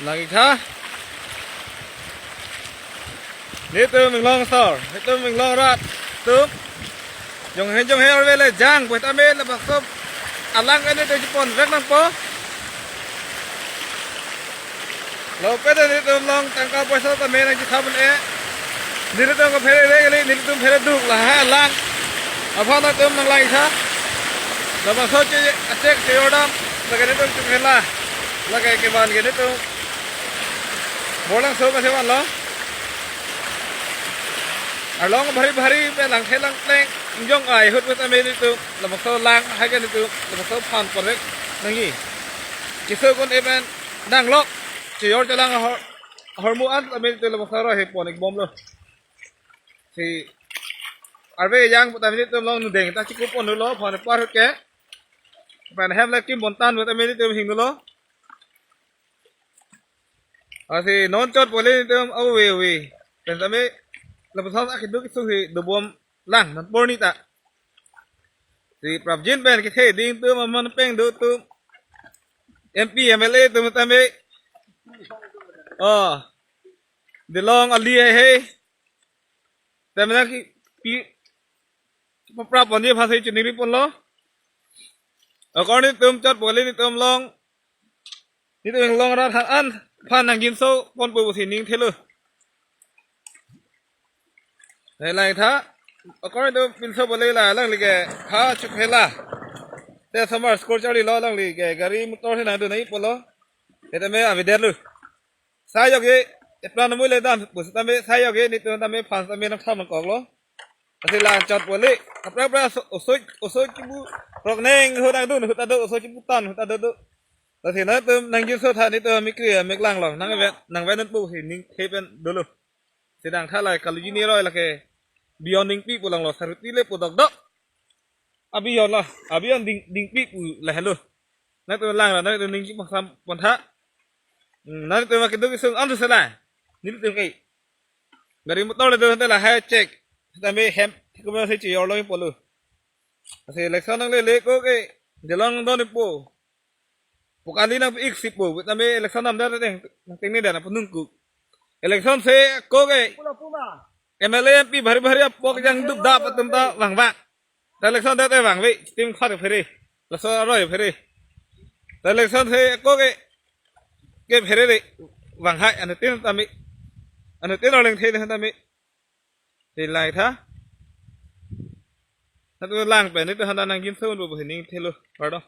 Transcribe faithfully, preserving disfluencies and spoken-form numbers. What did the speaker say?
Lang-ik tha. Netum inglong asor, netum inglong arat atum. Jong he jong he arve le jang, buat ame labangso alang ke netum chepon rek nangpo. Lapen netum along tangka poisa tame nangchethap un-e. Netum kaphere rek le, netum phere duk lahai alang. Aphan netum nanglang-ik tha. Labangso che achek che-or dam, lake netum chephe la. Lake kevan ke netum Borlangso masi vanlo. Arlong bhari bhari pen langthe langpleng ingjong ai ahut pen tame netum labangso lang hai ke netum labangso aphan pon rek nangji. Keso kun epen nanglok che-or chelang ahor, ahormu an tame netum labangso aroi he pon-ik bomlo. Si arve jang pu tame netum along nudeng ta chikup pon dolo aphan par ahut ke. Pen hem le kim bontan pu tame netum hing dolo. Lasi non chot pole netum ave ave. Pen tame lapuson akeduk kesung si dobom lang non porni ta. Si prapjin pen kethe ding atum aman peng do atum, M P, M L A atum tame. Oh. Delong ali hai hai. Tame nangkipi paprap ponji aphan si chiningri ponlo. Akor netum chot pole netum along, netum inglong arat an aphan nangjinso ponpo pusi ning thelo. Nai lang-ik tha. Akor netum pinso pole la alangli ke ha chephe la. Te osomar school charlilo, alangli ke gari motor si nangdun nangji pulo. Te tame avedet lo. Sai joke, epran amui le dam, bus tame sai joke, netum tame aphan tame nangtham nangkoklo. Lasi lang chot pole, apra apra oso-, osoi, osoi kipu rok neng ahut nangdun, ahut ta do, osoi kipu tan, ahut ta do do. Lasi netum nangjinso tha, netum amikri, ameklang along, nangve, nangve nangpo si ning the pen dolo. Sedang tha la Kalujini aroi lake Beyond Dingpi pu langlo, Saruti le pu dokdok. Abi yon lo, abi yon ding, Dingpi pu lahelo. Nangtum lang la, nangtum ning chipangsam pon tha. Hmm, nangtum akeduk kesung an tu sela. Netum ke gari motor le do tela hai chek. Tame hem, thik ma si che-or long pulo. Lasi election nanglele ko ke, delong don po. Pu kali nangpi-ik si pu, tame election nam dar teng, nangteng ni dan apa nungku. Election se ko ke M L A M P bhari bhari apok jangdup dap atum ta vangvang. Ta election date vangve, tim khar phere. Laso aroi phere. Ta election se ko ke, kephere re vanghai, anuttin tame. Anuttin arleng the tame. Te lang-ik tha. Netum lang pen netum aphan nangjinso ponpo pusi ning thelo. Pardon.